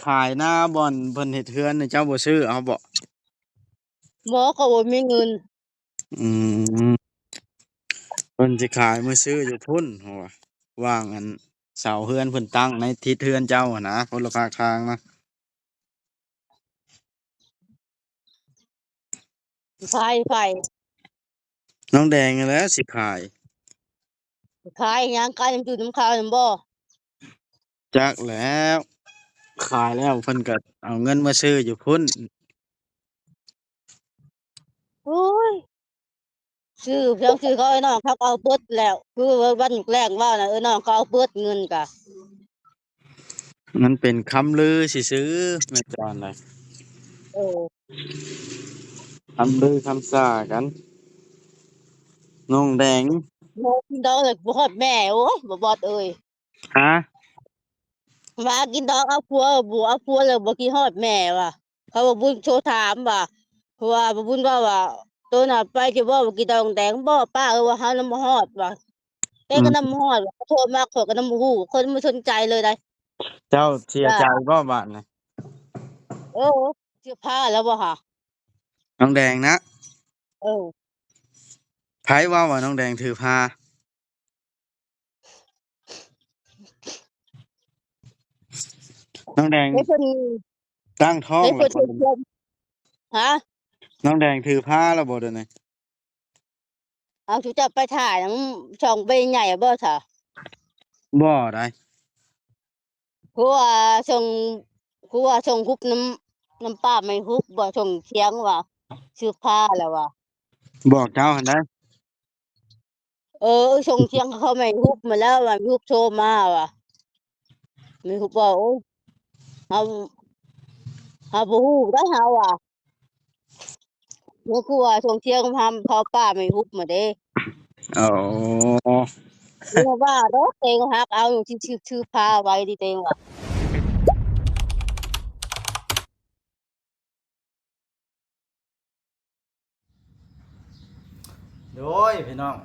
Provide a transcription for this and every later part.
ຂາຍນາບ່ອນເພິ່ນເຮັດເຮືອນນີ້ ເຈົ້າບໍ່ຊື້ເອົາບໍ? ບໍ່ ຂ້ອຍບໍ່ມີເງິນ. ອືມ ເພິ່ນຊິຂາຍມາຊື້ຢູ່ພຸ້ນ ເພາະວ່າ ວາງອັນເສົາເຮືອນເພິ່ນຕັ້ງໃນທິດເຮືອນເຈົ້າຫັ້ນນະ ຄົນລະພາກທາງນະ. ຂາຍໃຜ? ນ້ອງແດງຫັ້ນແຫຼະຊິຂາຍ. ຂາຍຫຍັງ? ຂາຍນຳຢູ່ນຳເຂົາຫັ້ນບໍ? ຈັກແຫຼ້ວ ຂາຍແລ້ວເພິ່ນກໍເອົາເງິນມາຊື້ຢູ່ພຸ້ນ. ໂອ້ຍ ຊື້ ເຈົ້າຊື້ເຂົາ ໄອ້ນ້ອງເຂົາກໍເອົາເບິດແລ້ວ ຄືວັນແລງວ່ານະ ເອີ ນ້ອງເຂົາເອົາເບິດເງິນກະ. ມັນເປັນຄຳລືຊື່ໆ ແມ່ຈອນນະ. ເອີ ຄຳລືຄຳຊ່າກັນ ນ້ອງແດງ. ໂອ້ ກິນດອງແລ້ວບໍ່ຮອດແມ່ ໂອ້ຍ ບໍ່ບອດເອີຍ. ຮະ? ວ່າກິນດອງເອົາຜົວ ບໍ່ເອົາຜົວແລ້ວບໍ່ຄິດຮອດແມ່ວ່າ. ເຂົາວ່າບຸນໂທຖາມວ່າ ເພາະວ່າບຸນເວົ້າວ່າ ໂຕນະໄປຈະບໍ່ກິນດອງແດງບໍ່ ປ້າເອີຍ ວ່າເຮົານຳບໍ່ຮອດວ່າ ແກກໍນຳບໍ່ຮອດວ່າ ໂທມາຂ້ອຍກໍນຳບໍ່ຮູ້ ຂ້ອຍບໍ່ສົນໃຈເລີຍໃດ. ເຈົ້າເສຍໃຈບໍ່ບາດນີ້? ເອີ ຖືພາແລ້ວບໍ່ຫາ? ນ້ອງແດງນະ? ເອີ ໃຜເວົ້າວ່ານ້ອງແດງຖືພາ? ນ້ອງແດງ ໃຫ້ເພິ່ນ ຕັ້ງທ້ອງແລ້ວບໍ່? ຮະ? ນ້ອງແດງຖືພາແລ້ວບໍ່ດຽວນີ້? ເອົາ ຊຸມເຈົ້າໄປຖ່າຍນຳຊ່ອງເບໃຫຍ່ບໍ່ຊະ? ບໍ່ໃດ. ຄືວ່າສົ່ງ ຄືວ່າສົ່ງຮູບນຳ ນຳປ້າໄມ້ຮຸບບໍ່ ສົ່ງສຽງວ່າ ຊື່ພາແລ້ວວ່າ ບອກເຈົ້າຫັ້ນໃດ. ເອີ ສົ່ງສຽງເຂົ້າໄມ້ຮຸບມາແລ້ວວ່າ ໄມ້ຮຸບໂທມາວ່າ ໄມ້ຮຸບວ່າ ໂອ້ ເຮົາ ເຮົາບໍ່ຮູ້ໄດເຮົາວ່າ ມັນຄືວ່າສົ່ງສຽງຫາເຂົາປ້າໄມ້ຮຸບມາເດ້. ໂອ້ ບໍ່ວ່າດອກ ເຕັງຮັກເອົາ ຊິ ຊິຖືພາໄວ້ຕິ ເຕັງວ່າ. ໂດຍພີ່ນ້ອງ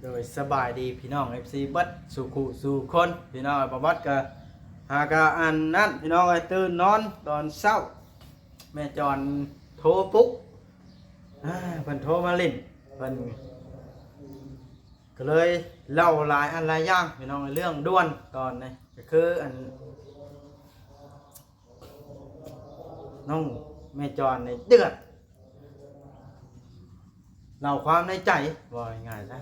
ໂດຍສະບາຍດີພີ່ນ້ອງເອັຟຊີເບິດສູ່ຄູ່ສູ່ຄົນ ພີ່ນ້ອງ. ປະຫວັດກະ ຫາກະອັນນັ້ນ ພີ່ນ້ອງເອີຍ ຕື່ນນອນຕອນເຊົ້າ ແມ່ຈອນໂທປຸກ ອາ ເພິ່ນໂທມາຫຼິ້ນ ເພິ່ນກໍເລີຍເລົ່າຫຼາຍອັນຫຼາຍຢ່າງ ພີ່ນ້ອງເອີຍ. ເລື່ອງດ່ວນຕອນນີ້ກໍຄືອັນ ນ້ອງແມ່ຈອນນີ້ເດືອດ ເລົ່າຄວາມໃນໃຈ ເວົ້າງ່າຍໆຊະ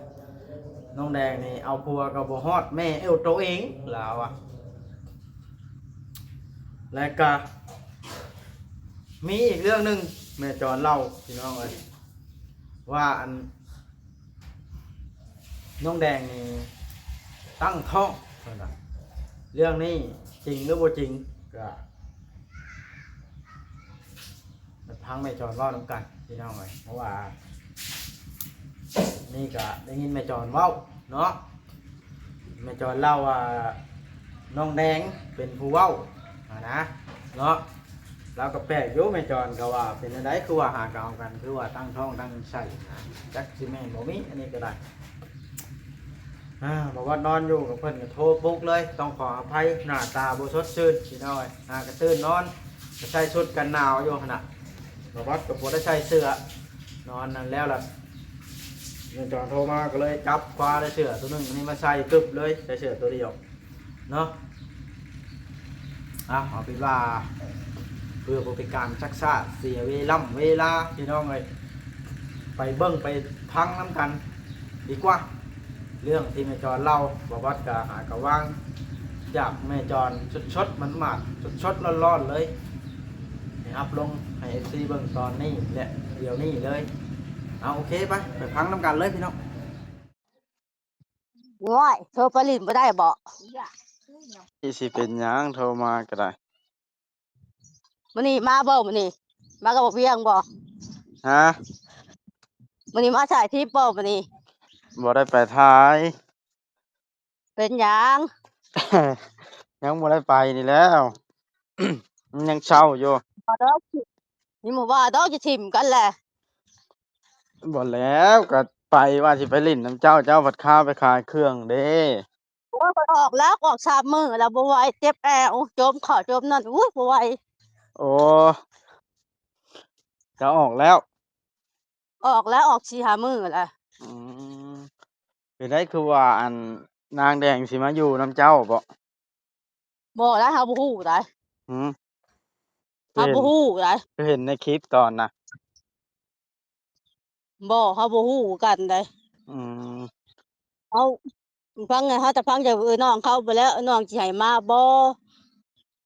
ນ້ອງແດງນີ້ເອົາຜົວກໍບໍ່ຮອດແມ່ເອົາໂຕເອງ ລາວວ່າ. ແລະກະມີອີກເລື່ອງໜຶ່ງ ແມ່ຈອນເລົ່າ ພີ່ນ້ອງເອີຍ ວ່າອັນ ນ້ອງແດງນີ້ຕັ້ງທ້ອງເພິ່ນວ່າ ເລື່ອງນີ້ຈິງຫຼືບໍ່ຈິງ ກະໄປຟັງແມ່ຈອນເວົ້ານຳກັນ ພີ່ນ້ອງເອີຍ. ເພາະວ່ານີ້ກະໄດ້ຍິນແມ່ຈອນເວົ້າເນາະ ແມ່ຈອນເລົ່າວ່າ ນ້ອງແດງເປັນຜູ້ເວົ້າຫັ້ນນະເນາະ. ລາວກໍແປກຢູ່ ແມ່ຈອນກໍວ່າເປັນແນວໃດ ຄືວ່າຫາກະເອົາກັນ ຄືວ່າຕັ້ງທ້ອງຕັ້ງໄສ້ ຈັກຊິແມ່ນບໍ່ມີ ອັນນີ້ກໍໄດ້. ອາ ບໍ່ວ່ານອນຢູ່ກັບເພິ່ນກໍໂທປຸກເລີຍ ຕ້ອງຂໍອະໄພ ໜ້າຕາບໍ່ສົດຊື່ນ ພີ່ນ້ອງເອີຍ. ຫາກະຕື່ນນອນ ກໍໃສ່ຊຸດກັນໜາວຢູ່ຫັ້ນນະ ບໍ່ວ່າກໍບໍ່ໄດ້ໃສ່ເສື້ອ ນອນນັ້ນແລ້ວລະ ແມ່ຈອນໂທມາ ກໍເລີຍຈັບຄວ້າໄດ້ເສື້ອໂຕໜຶ່ງ ອັນນີ້ມາໃສ່ກຶບເລີຍ ໃສ່ເສື້ອໂຕດຽວ ເນາະ. ເອົາ ເອົາເປັນວ່າ ເພື່ອບໍ່ເປັນການຊັກຊ້າເສຍເວລ່ຳເວລາ ພີ່ນ້ອງເອີຍ ໄປເບິ່ງໄປຟັງນຳກັນດີກວ່າ ເລື່ອງທີ່ແມ່ຈອນເລົ່າ. ບໍ່ວັດກະຫາກະວາງຈາກແມ່ຈອນສົດໆໝາດໆ ສົດໆຮ້ອນໆເລີຍ ໃຫ້ອັບລົງໃຫ້ເອັຟຊີເບິ່ງຕອນນີ້ ແລະ ດຽວນີ້ເລີຍ. ເອົາ ໂອເຄ ໄປ ໄປຟັງນຳກັນເລີຍ ພີ່ນ້ອງ. ໂອ້ຍ ໂທໄປຫຼິ້ນບໍ່ໄດ້ບໍ? ຊິເປັນຫຍັງ ໂທມາກໍໄດ້. ມື້ນີ້ມາບໍ່? ມື້ນີ້ມາກັບບັກວຽງບໍ່? ຮະ? ມື້ນີ້ມາຖ່າຍຄລິບບໍ່ມື້ນີ້? ບໍ່ໄດ້ໄປຖ່າຍ. ເປັນຫຍັງ? ຍັງບໍ່ໄດ້ໄປນີ້ແຫຼ້ວ ມັນຍັງເຊົາຢູ່. ບໍ່ດອກ ນີ້ບໍ່ວ່າດອກ ຈະຖິ້ມກັນແຫຼະ. ບໍ່ແລ້ວ ກໍໄປວ່າຊິໄປຫຼິ້ນນຳເຈົ້າ ເຈົ້າພັດຄາໄປຂາຍເຄື່ອງເດ້. ໂອ້ ກໍອອກແລ້ວ ອອກສາມມື້ແລ້ວ ບໍ່ໄຫວ ເຈັບແອວ ຈົມເຂົ້າຈົມນັ້ນ ໂອ້ຍ ບໍ່ໄຫວ. ໂອ້ ກໍອອກແລ້ວ? ອອກແລ້ວ ອອກສີ່ຫ້າມື້ແລ້ວ. ອືມ ເປັນໃດ ຄືວ່າ ອັນ ນາງແດງຊິມາຢູ່ນຳເຈົ້າບໍ? ບໍ່ໄດ໋ ເຮົາບໍ່ຮູ້ໄດ໋. ຫື? ເຮົາບໍ່ຮູ້ໄດ໋. ຄືເຫັນໃນຄລິບຕອນນະ. ບໍ່ ເຮົາບໍ່ຮູ້ຄືກັນໃດ໋. ອືມ ເຮົາຟັງ ເຮົາຈະຟັງຈາກເອື້ອຍນ້ອງເຂົາໄປແລ້ວ ເອື້ອຍນ້ອງຊິໃຫ້ມາບໍ່?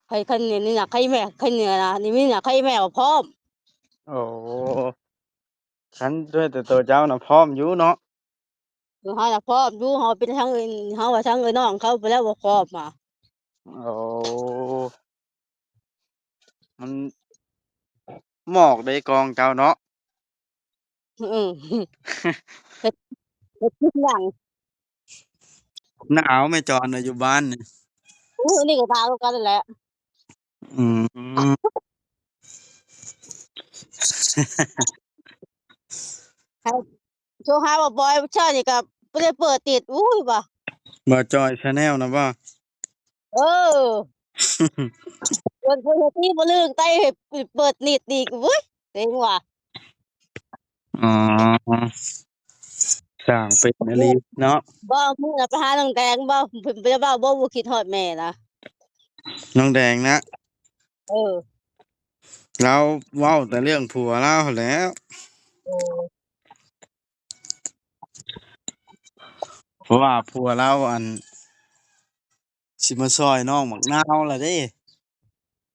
ໃຜ ຄັນນີ້ນະ ໃຜແມ່ ຄັນນີ້ນະ ນີ້ມີນະ ໃຜແມ່ວ່າພ້ອມ. ໂອ້ ຄັນດ້ວຍແຕ່ໂຕເຈົ້ານະພ້ອມຢູ່ເນາະ. ເອີ ເຮົານະພ້ອມຢູ່ ເຮົາເປັນທາງເອີ ເຮົາວ່າທາງເອື້ອຍນ້ອງເຂົາໄປແລ້ວບໍ່ພ້ອມຫວາ. ໂອ້ ມັນໝອກເດ້ກອງເຈົ້າເນາະ. ເອີ ເຮັດ ເຮັດຄືຫຍັງ? ໜາວແມ່ຈອນນະ ຢູ່ບ້ານນີ້. ໂອ້ຍ ນີ້ກໍໜາວຄືກັນແຫຼະ. ອືມ ໂທຫາບ່າວບອຍ ມື້ເຊົ້ານີ້ກໍບໍ່ໄດ້ເປີດຕິດ ອຸ້ຍ ວ່າ ບ່າວຈອຍ Channel ນະບໍ່? ເອີ ເພິ່ນ ເພິ່ນເຮັດທີ່ບໍ່ລຶ້ງໄຕ້ ເປີດນິດອີກ ໂອ້ຍ ເຊັງວ່າ. ອໍ ສ້າງເປັນອີ່ຫຼີເນາະ. ບໍ່ ມື້ນັ້ນໄປຫານ້ອງແດງບໍ່ ເພິ່ນບໍ່ໄດ້ເວົ້າບໍ່ ບໍ່ຄິດຮອດແມ່ນະ? ນ້ອງແດງນະ? ເອີ ລາວເວົ້າແຕ່ເລື່ອງຜົວລາວຫັ້ນແຫຼ້ວ. ເອີ ເພາະວ່າຜົວລາວ ອັນ ຊິມາຊ່ອຍນ້ອງໝາກນາວລະເດ້.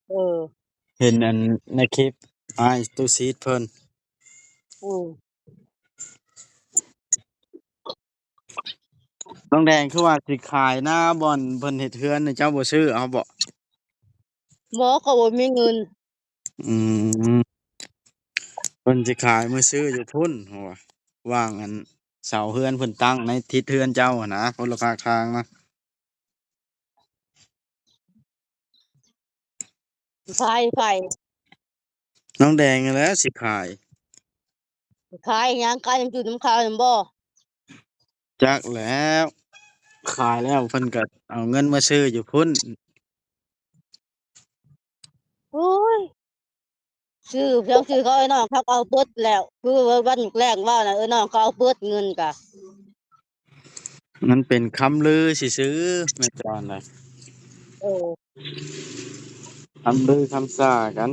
ເອີ ເຫັນອັນໃນຄລິບອ້າຍຕູ້ຊີດເພິ່ນ. ອືມ ນ້ອງແດງຄືວ່າຊິຂາຍນາບ່ອນເພິ່ນເຮັດເຮືອນ ເຈົ້າບໍ່ຊື້ເອົາບໍ? ບໍ່ ຂ້ອຍບໍ່ມີເງິນ. ອືມ ເພິ່ນຊິຂາຍມາຊື້ຢູ່ພຸ້ນ ເພາະວ່າ ວາງອັນເສົາເຮືອນເພິ່ນຕັ້ງໃນທິດເຮືອນເຈົ້າຫັ້ນນະ ຄົນລະພາກທາງນະ. ຂາຍໃຜ? ນ້ອງແດງຫັ້ນແຫຼະຊິຂາຍ. ຂາຍຫຍັງ? ຂາຍນ້ຳຈູ້ນຳເຂົ້ານຳບໍ່? ຈັກແຫຼ້ວ ຂາຍແລ້ວເພິ່ນກໍເອົາເງິນມາຊື້ຢູ່ພຸ້ນ. ໂອ້ຍ ຊື້ ເພິ່ນຊື້ເຂົາ ເອື້ອຍນ້ອງເຂົາກໍເອົາເບິດແລ້ວ ຄືວ່າວັນແລງເວົ້ານະ ເອື້ອຍນ້ອງເຂົາເອົາເບິດເງິນກະ. ມັນເປັນຄຳລືຊື່ໆ ແມ່ຈອນນະ. ເອີ ຄຳລືຄຳຊາກັນ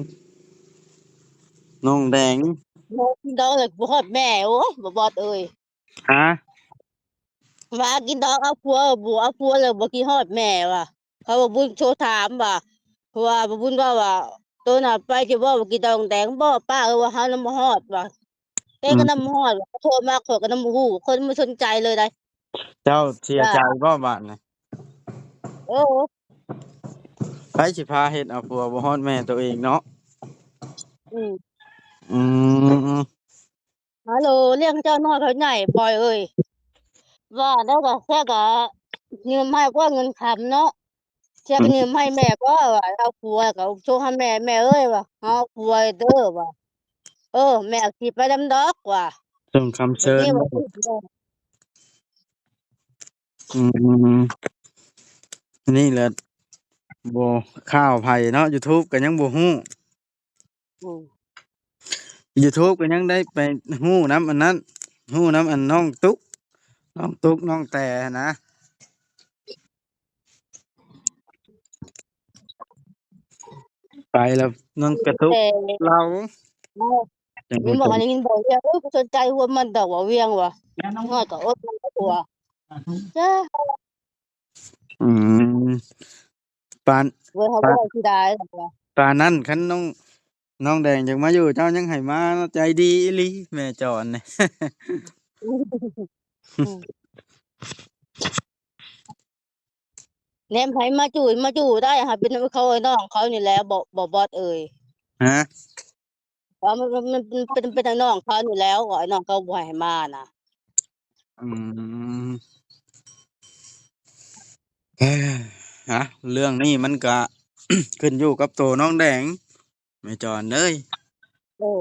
ນ້ອງແດງ. ກິນດອງແລ້ວບໍ່ຮອດແມ່ ໂອ້ຍ ບໍ່ບອດເອີຍ. ຮະ? ວ່າກິນດອງເອົາຜົວ ບໍ່ເອົາຜົວແລ້ວບໍ່ຄິດຮອດແມ່ວ່າ. ເຂົາວ່າບຸນໂທຖາມວ່າ ເພາະວ່າບຸນເວົ້າວ່າ ໂຕນະໄປຈະເວົ້າວ່າກິນດອງແດງບໍ່ ປ້າເອີຍ ວ່າເຮົານຳບໍ່ຮອດວ່າ ແກກໍນຳບໍ່ຮອດວ່າ ໂທມາຂ້ອຍກໍນຳບໍ່ຮູ້ ຄົນບໍ່ສົນໃຈເລີຍໃດ໋. ເຈົ້າເສຍໃຈບໍ່ບາດນີ້? ເອີ ໃຜຊິພາເຮັດເອົາຜົວບໍ່ຮອດແມ່ໂຕເອງເນາະ. ອືມ ອືມ. ຮາໂຫຼ ລ້ຽງເຈົ້ານ້ອຍເທົ່າໃຫຍ່ ບອຍເອີຍ ວ່າແລ້ວກໍແທ້ກໍຢືມໃຫ້ກວ່າເງິນຄຳເນາະ ເສຍກໍຢືມໃຫ້ແມ່ກໍວ່າ ເອົາຜົວກໍໂທຫາແມ່ ແມ່ເອີຍວ່າ ເອົາຜົວເດີວ່າ ເອີ ແມ່ຊິໄປນຳດອກວ່າ ສົ່ງຄຳເຊີນ. ອືມ ນີ້ແຫຼະ ບໍ່ ຂ່າວໃຜເນາະ YouTube ກໍຍັງບໍ່ຮູ້. ອືມ YouTube ກໍຍັງໄດ້ໄປຮູ້ນຳອັນນັ້ນ ຮູ້ນຳອັນນ້ອງຕຸກ ນ້ອງຕຸກ ນ້ອງແຕຫັ້ນນະ ໄປແລ້ວນ້ອງກະຕຸກ ແຕ່ ລາວ ເອີ ຍັງບໍ່ ຍັງບໍ່ໄດ້ຍິນບໍ່ ເອີ ບໍ່ສົນໃຈຫົວມັນດອກວ່າວຽງວ່າ ນ້ອຍກໍອົດມັນກໍຕົວ ຈ້າ. ອືມ ປານ ເວີຍ ເຮົາບໍ່ໄດ້ຊິໄດ້ ປານນັ້ນ ຄັນນ້ອງ ນ້ອງແດງຢາກມາຢູ່ ເຈົ້າຍັງໃຫ້ມາເນາະ ໃຈດີອີ່ຫຼີ ແມ່ຈອນນີ້. ອືມ ແນມໃຜມາຢູ່ ມາຢູ່ໄດ້ຫາ ເປັນເຂົາ ນ້ອງເຂົານີ້ແຫຼະ ບໍ່ ບໍ່ບອດເອີຍ. ຮະ? ວ່າມັນ ມັນ ມັນເປັນ ເປັນນ້ອງເຂົານີ້ແຫຼະ ວ່ານ້ອງເຂົາບໍ່ໃຫ້ມານະ. ອືມ ເອີ ຮະ ເລື່ອງນີ້ມັນກະ ຂຶ້ນຢູ່ກັບໂຕນ້ອງແດງ ແມ່ຈອນເອີຍ. ເອີ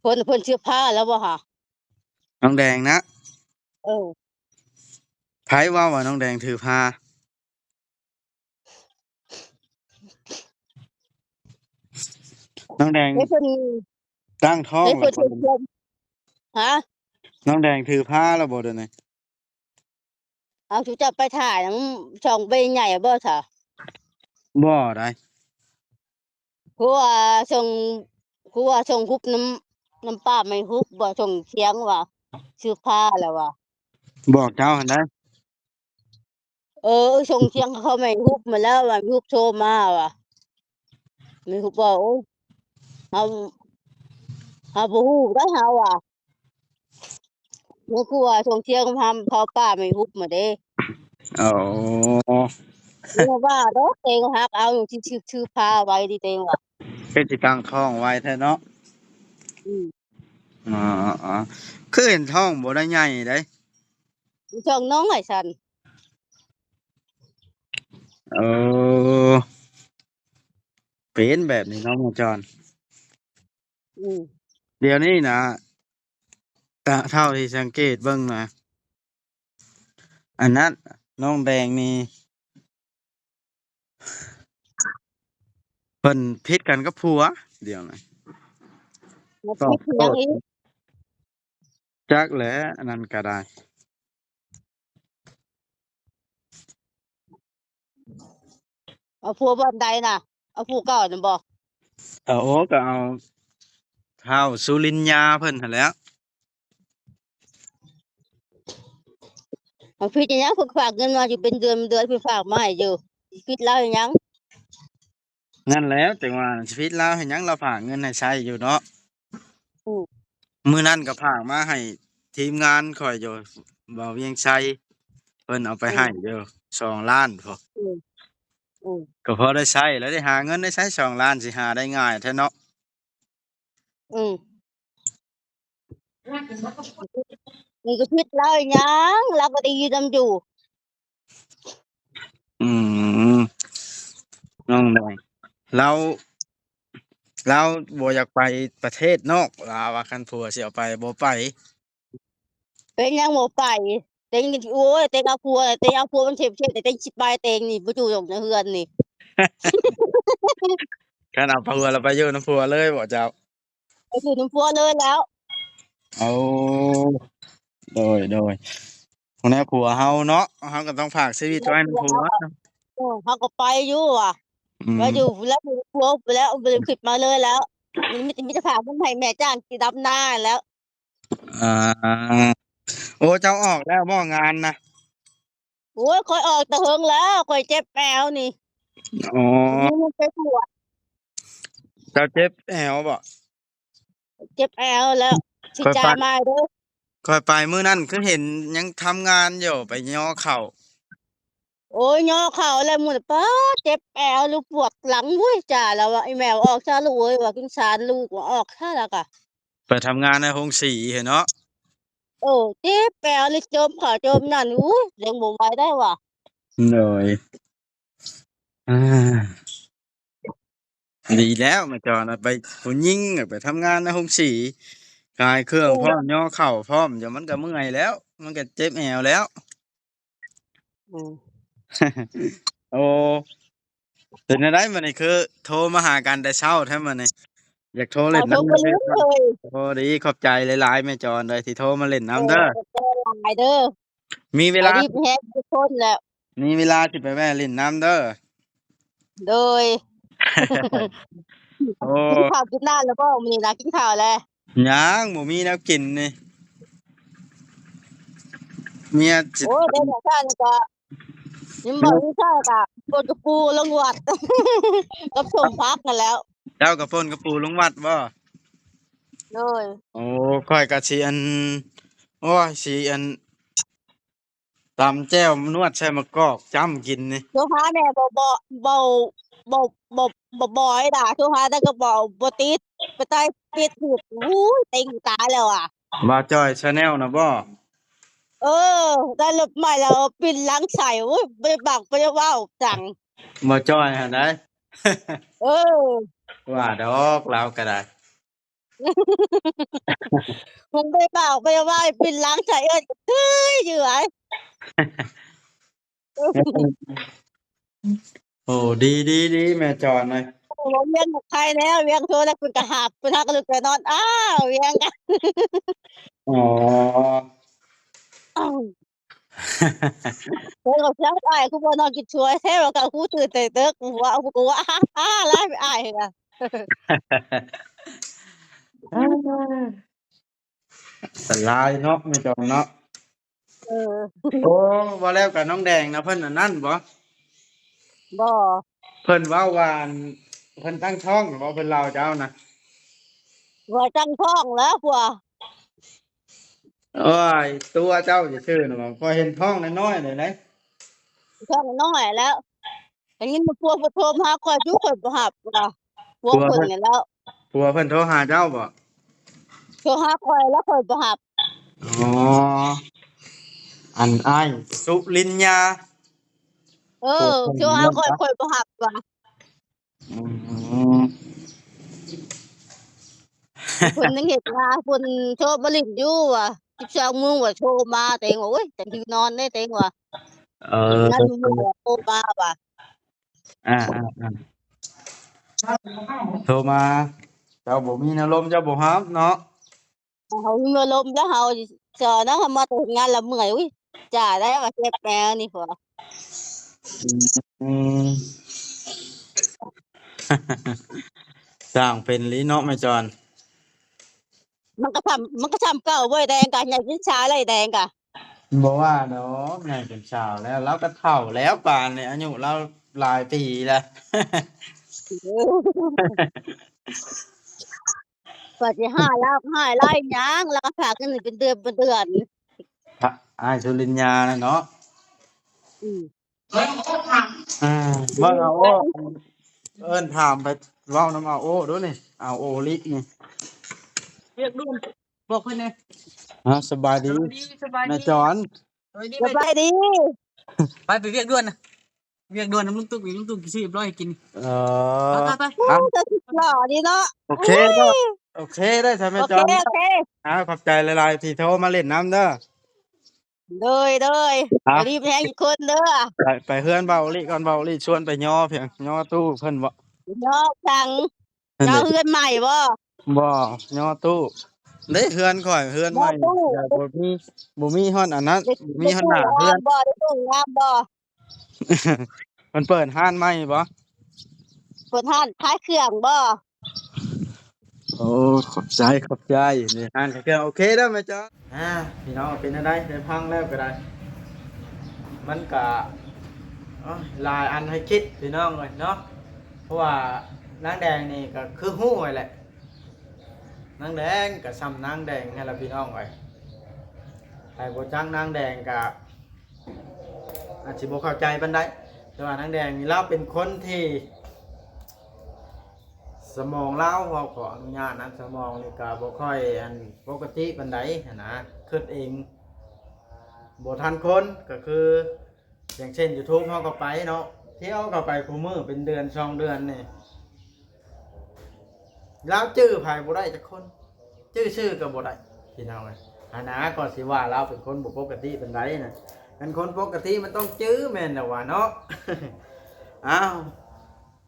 ເພິ່ນ ເພິ່ນຖືພາແລ້ວບໍ່ຫະ? ນ້ອງແດງນະ? ເອີ ໃຜເວົ້າວ່ານ້ອງແດງຖືພາ? ນ້ອງແດງ ໃຫ້ເພິ່ນ ຕັ້ງທ້ອງ ໃຫ້ເພິ່ນ ແລ້ວບໍ່? ຮະ? ນ້ອງແດງຖືພາແລ້ວບໍ່ດຽວນີ້? ເອົາ ຊຸເຈົ້າໄປຖ່າຍນຳຊ່ອງເບໃຫຍ່ບໍ່ຊະ? ບໍ່ໄດ໋. ຄືວ່າສົ່ງ ຄືວ່າສົ່ງຮູບນຳ ນຳປ້າໄມ້ຮຸບບໍ່ ສົ່ງສຽງວ່າຊື່ພາແລ້ວວ່າ ບອກເຈົ້າຫັ້ນໄດ໋. ເອີ ສົ່ງສຽງເຂົ້າໄມ້ຮຸບມາແລ້ວວ່າ ໄມ້ຮຸບໂທມາວ່າ ໄມ້ຮຸບວ່າ ໂອ້ ເຮົາ ເຮົາບໍ່ຮູ້ໄດ໋ ເຮົາວ່າ ເຮົາຄືວ່າສົ່ງສຽງຫາເຂົາປ້າໄມ້ຮຸບມາເດ້. ໂອ້ ເອີ ວ່າດອກ ເຕັງຮັກເອົາຢູ່ທີ່ຊື່ ຊື່ພາໄວ້ດີເຕັງວ່າ ຄືຊິຕັ້ງທ້ອງໄວແທ້ເນາະ. ອືມ ອໍ ອາ ຄືເຫັນທ້ອງບໍ່ໄດ້ໃຫຍ່ເດ້ ທ້ອງນ້ອຍຊັ້ນ. ເອີ ເປັນແບບນີ້ເນາະ ໝໍຈອນ. ອືມ ດຽວນີ້ນະ ຕາ ເທົ່າທີ່ສັງເກດເບິ່ງນະ ອັນນັ້ນ ນ້ອງແດງນີ້ ເພິ່ນຜິດກັນກັບຜົວ ດຽວນະ ມາຜິດຫຍັງອີກ? ຈັກແຫຼະ ອັນນັ້ນກໍໄດ້. ເອົາຜົວບ່ອນໃດນະ? ເອົາຜູ້ເກົ່ານັ້ນບໍ່? ເອົາ ໂອ້ ກໍເອົາທ້າວສຸລິນຍາເພິ່ນຫັ້ນແຫຼ້ວ. ເອົາ ຜິດຫຍັງ? ເພິ່ນຝາກເງິນມາຢູ່ເປັນເດືອນເປັນເດືອນ ເພິ່ນຝາກມາໃຫ້ຢູ່ ຜິດລາວຫຍັງ? ນັ້ນແຫຼະ ຈັ່ງວ່າຊິຜິດລາວເຮັດຫຍັງ ລາວຝາກເງິນໃຫ້ໃຊ້ຢູ່ເນາະ. ອືມ ມື້ນັ້ນກໍຝາກມາໃຫ້ທີມງານຂ້ອຍຢູ່ ບ່າວວຽງໄຊ ເພິ່ນເອົາໄປໃຫ້ຢູ່ ອືມ ສອງລ້ານພຸ້ນ. ອືມ ອືມ ກໍພໍໄດ້ໃຊ້ແລ້ວ ໄດ້ຫາເງິນໄດ້ໃຊ້ ສອງລ້ານ ຊິຫາໄດ້ງ່າຍແທ້ເນາະ. ອືມ ມັນກໍຜິດລາວອີຫຍັງ ລາວກໍໄດ້ຢູ່ນຳຢູ່. ອືມ ນ້ອງແດງ ລາວ ລາວບໍ່ຢາກໄປປະເທດນອກ ລາວວ່າຄັນຜົວຊິເອົາໄປ ບໍ່ໄປ. ເປັນຫຍັງບໍ່ໄປ? ເຕັງ ໂອ້ຍ ເຕັງເອົາຜົວ ເຕັງເອົາຜົວມັນເທັດ ເທັດ ເຕັງຊິໄປ ເຕັງນີ້ບໍ່ຢູ່ດອກໃນເຮືອນນີ້. ຄັນເອົາຜົວແລ້ວໄປຢູ່ນຳຜົວເລີຍບໍ່ເຈົ້າ? ໄປຢູ່ນຳຜົວເລີຍແລ້ວ. ໂອ້ ໂດຍ ໂດຍ ຜູ້ແນວຜົວເຮົາເນາະ ເຮົາກໍຕ້ອງຝາກຊີວິດໄວ້ນຳຜົວ. ເອີ ເຮົາກໍໄປຢູ່ວ່າ ອືມ ໄປຢູ່ພຸ້ນແລ້ວ ຢູ່ນຳຜົວພຸ້ນແລ້ວ ບໍ່ໄດ້ຂຶ້ນມາເລີຍແລ້ວ. ມີ ມີແຕ່ ມີແຕ່ຝາກເງິນໃຫ້ແມ່ຈ້າງຊິດຳນາແລ້ວ. ອ່າ ໂອ້ ເຈົ້າອອກແລ້ວບໍ່ງານນະ? ໂອ້ຍ ຂ້ອຍອອກແຕ່ເຫິງແລ້ວ ຂ້ອຍເຈັບແອວນີ້. ອໍ ໄປກວດ ເຈົ້າເຈັບແອວບໍ່? ເຈັບແອວແລ້ວ ຊິຈ່າຍໃໝ່ເດີ. ຂ້ອຍໄປມື້ນັ້ນຄືເຫັນຍັງທຳງານຢູ່ ໄປຍໍເຂົ້າ. ໂອ້ຍ ຍໍເຂົ້າແລ້ວມື້ນັ້ນ ປາດ ເຈັບແອວ ຫຼືປວດຫຼັງ ໂອ້ຍ ຈ້າ ລາວວ່າ ອີ່ແມວອອກຊະລູກເອີຍ ວ່າ ສົງສານລູກ ວ່າ ອອກຊະ ລາວກະ ໄປທຳງານໃນໂຮງສີຫັ້ນເນາະ. ເອີ ເຈັບແອວ ຫຼືຈົມເຂົ້າຈົມນັ້ນ ໂອ້ຍ ຍັງບໍ່ໄຫວໄດ້ວ່າ. ໂດຍ ອ່າ ດີແລ້ວ ແມ່ຈອນ ໄປ ຜູ້ຍິງໄປທຳງານໃນໂຮງສີ ຂາຍເຄື່ອງພ້ອມ ຍໍເຂົ້າພ້ອມ ດຽວມັນກໍເມື່ອຍແລ້ວ ມັນກໍເຈັບແອວແລ້ວ. ອືມ ໂອ້ ເປັນແນວໃດມື້ນີ້ ຄືໂທມາຫາກັນແຕ່ເຊົ້າແທ້ມື້ນີ້? ຢາກໂທຫຼິ້ນນຳ. ໂອ້ ດີ ຂອບໃຈຫຼາຍໆ ແມ່ຈອນເດີ ທີ່ໂທມາຫຼິ້ນນຳເດີ. ເອີ ຂອບໃຈຫຼາຍເດີ. ມີເວລາ ດີແຮງທຸກຄົນແຫຼະ ມີເວລາຊິໄປແວ່ຫຼິ້ນນຳເດີ. ໂດຍ ໂອ້ ກິນເຂົ້າກິນນ້ຳແລ້ວບໍ່? ມື້ນີ້ນະ ກິນເຂົ້າແລ້ວ? ຍັງ ບໍ່ມີແນວກິນນີ້ ເມຍຊິ ໂອ້ຍ ໄດ້ແຕ່ຊັ້ນກໍ ຍັງບໍ່ມີເຂົ້າກໍ ປົ່ນກະປູລົງວັດ ກັບສົ້ມຜັກຫັ້ນແຫຼ້ວ. ເຈົ້າກໍປົ່ນກະປູລົງວັດບໍ່? ໂດຍ ໂອ້ ຂ້ອຍກໍຊິອັນ ໂອ້ຍ ຊິອັນ ຕຳແຈ່ວນວດໃສ່ໝາກກອກຈ້ຳກິນນີ້. ໂທຫາແດ່ ບໍ່ ບໍ່ ບໍ່ ບໍ່ ບໍ່ ບໍ່ບອຍດາ ໂທຫາແຕ່ກໍບໍ່ ບໍ່ຕິດ ໄປໃຕ້ປິດຫຸດ. ໂອ້ຍ ເຕັງຕາຍແລ້ວອະ ບ່າວຈ່ອຍ Channel ນະບໍ່? ເອີ ໄດ້ລົດໃໝ່ແລ້ວ ປິ່ນຫຼັງໃສ່ ໂອ້ຍ ບໍ່ໄດ້ປາກບໍ່ໄດ້ເວົ້າຈັງ ບ່າວຈ່ອຍຫັ້ນໃດ. ເອີ ວ່າດອກ ລາວກໍໄດ້ ມັນໄປເວົ້າໄປວ່າປິ່ນຫຼັງໃສ່ເອີ້ນ ເອີຍ ຢູ່ໄຫວ. ໂອ້ ດີ ດີ ດີ ແມ່ຈອນເອີຍ ບໍ່ ວຽງໃຄແລ້ວ ວຽງໂທແລ້ວເພິ່ນກໍຮັບ ເພິ່ນຫາກໍລຸກໄປນອນ ອ້າວ ວຽງກັນ ອໍ ອ້າວ ເພິ່ນກໍເຈົ້າອ້າຍຄືບໍ່ນອນກິນຊ່ວຍແທ້ ວ່າກໍຮູ້ຕື່ນແຕ່ເດິກ ຫົວ ຫົວ ຫາ ຫຼາຍອ້າຍຫັ້ນນະ. ອັນຕະລາຍເນາະ ແມ່ຈອນເນາະ. ເອີ ໂອ້ ວ່າແລ້ວກະນ້ອງແດງນະ ເພິ່ນອັນນັ້ນບໍ່? ບໍ່ ເພິ່ນເວົ້າວ່າ ອັນ ເພິ່ນຕັ້ງທ້ອງບໍ່? ເພິ່ນເລົ່າເຈົ້ານະ ວ່າຕັ້ງທ້ອງແລ້ວພວກ ໂອ້ຍ ຕົວະເຈົ້າຊື່ໆນະ ຂ້ອຍເຫັນທ້ອງນ້ອຍໆນີ້ໃດ໋ ທ້ອງນ້ອຍແລ້ວ. ໄດ້ຍິນວ່າຜົວເພິ່ນໂທມາຫາຂ້ອຍຢູ່ ຂ້ອຍບໍ່ຮັບວ່າ ຜົວເພິ່ນນີ້ແລ້ວ ຜົວເພິ່ນໂທຫາເຈົ້າບໍ່? ໂທຫາຂ້ອຍແລ້ວຂ້ອຍບໍ່ຮັບ. ອໍ ອັນອ້າຍສຸລິນຍາ ເອີ ໂທຫາຂ້ອຍ ຂ້ອຍບໍ່ຮັບວ່າ. ອືມ ເພິ່ນຍັງເຮັດງານ ເພິ່ນໂທມາຫຼິ້ນຢູ່ວ່າ ສິບສອງໂມງວ່າໂທມາ ເຕັງວ່າ ໂອ້ຍ ຈັ່ງຊິນອນເດ້ ເຕັງວ່າ ເອີ ງານຢູ່ເມືອງໂທມາວ່າ ອ່າໆໆ ໂທມາ ເຈົ້າບໍ່ມີແນວລົມ ເຈົ້າບໍ່ຮັບເນາະ. ເຮົາມີອາລົມແລ້ວ ເຮົາຈະນະ ເຮົາມາແຕ່ເຮັດງານລະເມື່ອຍ ອຸ້ຍ ຈ້າໄດ້ວ່າເຈັບແນວນີ້ ຜົວ ອືມ ຊ່າງເປັນອີ່ຫຼີເນາະແມ່ຈອນ. ມັນກໍຊ່ຳ ມັນກໍຊ່ຳເກົ່າເວີ້ຍ ແດງກະໃຫຍ່ເປັນສາວແລ້ວ ແດງກະ ບໍ່ວ່າດອກ ໃຫຍ່ເປັນສາວແລ້ວ ລາວກໍເຖົ້າແລ້ວ ປານນີ້ອາຍຸລາວຫຼາຍປີແລ້ວ. ກວ່າຊິຫາຍ ລາວຫາຍຫຼາຍຫຍັງ ລາວກໍພາກັນເປັນເດືອນເປັນເດືອນ ອ້າຍສຸລິນຍານະເນາະ. ອືມ ເບິ່ງເອົາໂອ້ ເອີ້ນຖາມໄປເວົ້ານຳອາໂອ້ດູນີ້ ອາໂອ້ລິນີ້ ວຽກດ່ວນ ບອກເພິ່ນແດ່. ອາ ສະບາຍດີ ສະບາຍດີ ສະບາຍດີ ແມ່ຈອນ ສະບາຍດີ ສະບາຍດີ. ໄປ ໄປວຽກດ່ວນນະ ວຽກດ່ວນນຳລຸງຕຸກນີ້ ລຸງຕຸກຊິຊື້ຮຽບຮ້ອຍໃຫ້ກິນ. ເອີ ໄປໆໆ ໂອ້ ເຈົ້າສຸດຫຼໍ່ດີເນາະ. ໂອເຄເນາະ ໂອເຄເດີ ສາວແມ່ຈອນ ໂອເຄ ໂອເຄ ອາ ຂອບໃຈຫຼາຍໆທີ່ໂທມາຫຼິ້ນນຳເດີ. ໂດຍໆ ໄປດີແພງອີກຄົນເດີ. ໄປ ໄປເຮືອນເບົາລິກ່ອນ ເບົາລິຊວນໄປຍໍພຽງ ຍໍຕູ້ເພິ່ນບໍ? ຍໍສັງ ເຈົ້າເຮືອນໃໝ່ບໍ? ບໍ່ ຍໍຕູ້ເດ້ ເຮືອນຂ້ອຍເຮືອນໃໝ່ ບໍ່ມີ ບໍ່ມີຮອດອັນນັ້ນ ບໍ່ມີຮອດໜ້າເຮືອນ. ໄດ້ຕູ້ງາມບໍ? ໄດ້ຕູ້ງາມບໍ? ມັນເປີດຮ້ານໃໝ່ບໍ? ເປີດຮ້ານຂາຍເຄື່ອງບໍ? ໂອ້ ຂອບໃຈ ຂອບໃຈ ນີ້ຮ້ານຂາຍເຄື່ອງ. ໂອເຄເດີແມ່ຈອນ. ອ່າ ພີ່ນ້ອງ ເປັນແນວໃດ ໄດ້ຟັງແລ້ວກໍໄດ້ ມັນກະ ໂອ້ຍ ຫຼາຍອັນໃຫ້ຄິດ ພີ່ນ້ອງເອີຍເນາະ. ເພາະວ່ານາງແດງນີ້ກໍຄືຮູ້ຫັ້ນແຫຼະ ນາງແດງກໍຊ່ຳນາງແດງຫັ້ນລະ ພີ່ນ້ອງເອີຍ. ໃຜບໍ່ຈັກນາງແດງກໍ ອາດຊິບໍ່ເຂົ້າໃຈປານໃດ ແຕ່ວ່ານາງແດງນີ້ລາວເປັນຄົນທີ່ ສະໝອງລາວ ເຮົາຂໍອະນຸຍາດນະ ສະໝອງນີ້ກໍບໍ່ຄ່ອຍອັນປົກກະຕິປານໃດຫັ້ນນະ ຄິດເອງບໍ່ທັນຄົນ. ກໍຄືຢ່າງເຊັ່ນ YouTube ເຮົາກໍໄປເນາະ ທ່ຽວກໍໄປຄູ່ມື້ເປັນເດືອນສອງເດືອນນີ້ ລາວຈື່ໃຜບໍ່ໄດ້ຈັກຄົນ ຈື່ຊື່ກໍບໍ່ໄດ້ ພີ່ນ້ອງເອີຍ. ຫານາກໍຊິວ່າລາວເປັນຄົນບໍ່ປົກກະຕິປານໃດນະ ຄັນຄົນປົກກະຕິມັນຕ້ອງຈື່ແມ່ນແລ້ວວ່າເນາະ. ອ້າວ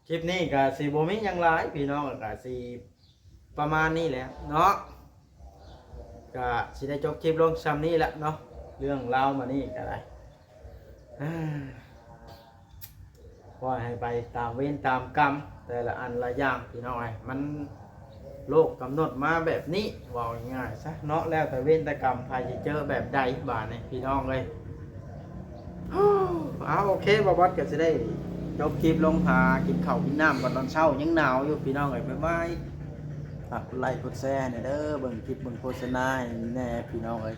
ຄລິບນີ້ກໍຊິບໍ່ມີຫຍັງຫຼາຍ ພີ່ນ້ອງ ກໍຊິປະມານນີ້ແຫຼະເນາະ ກໍຊິໄດ້ຈົບຄລິບລົງຊ່ຳນີ້ແຫຼະເນາະ ເລື່ອງລາວມານີ້ກໍໄດ້ ປ່ອຍໃຫ້ໄປຕາມເວນຕາມກຳ ແຕ່ລະອັນລະຢ່າງ ພີ່ນ້ອງເອີຍ ມັນໂລກກຳນົດມາແບບນີ້ ເວົ້າງ່າຍໆຊະເນາະ. ແລ້ວແຕ່ເວນແຕ່ກຳ ໃຜຊິເຈີແບບໃດບາດນີ້ ພີ່ນ້ອງເອີຍ. ເອົາ ໂອເຄ ບ່າວບອດກໍຊິໄດ້ຈົບຄລິບລົງ ຫາກິນເຂົ້າກິນນ້ຳກ່ອນ ຕອນເຊົ້າຍັງໜາວຢູ່ ພີ່ນ້ອງເອີຍ. ບາຍບາຍ ຝາກກົດໄລກົດແຊໃຫ້ແດ່ເດີ ເບິ່ງຄລິບເບິ່ງໂຄສນາໃຫ້ແດ່ ພີ່ນ້ອງເອີຍ.